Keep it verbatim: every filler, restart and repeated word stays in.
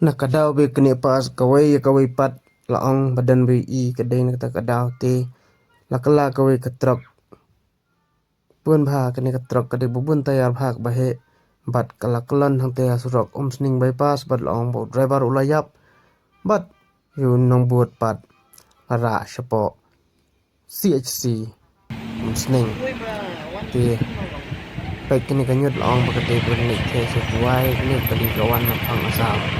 Na ka daw ba kane pass kawei ïa kawei pat, la ong ba don ba i ka dei na kata ka daw te la kylla kawei ka trok. Bun bha kane ka trok ka dei ba bun tyre bha kaba heh bad ka la kyllon hangta ha surok Umsning bypass bad la ong ba u driver u la ïap bad ïa u nongbud pat la rah shapoh C H C Umsning. Te peit kane ka ñiut la ong ba ka dei ba ka dei ka wan na phang Assam.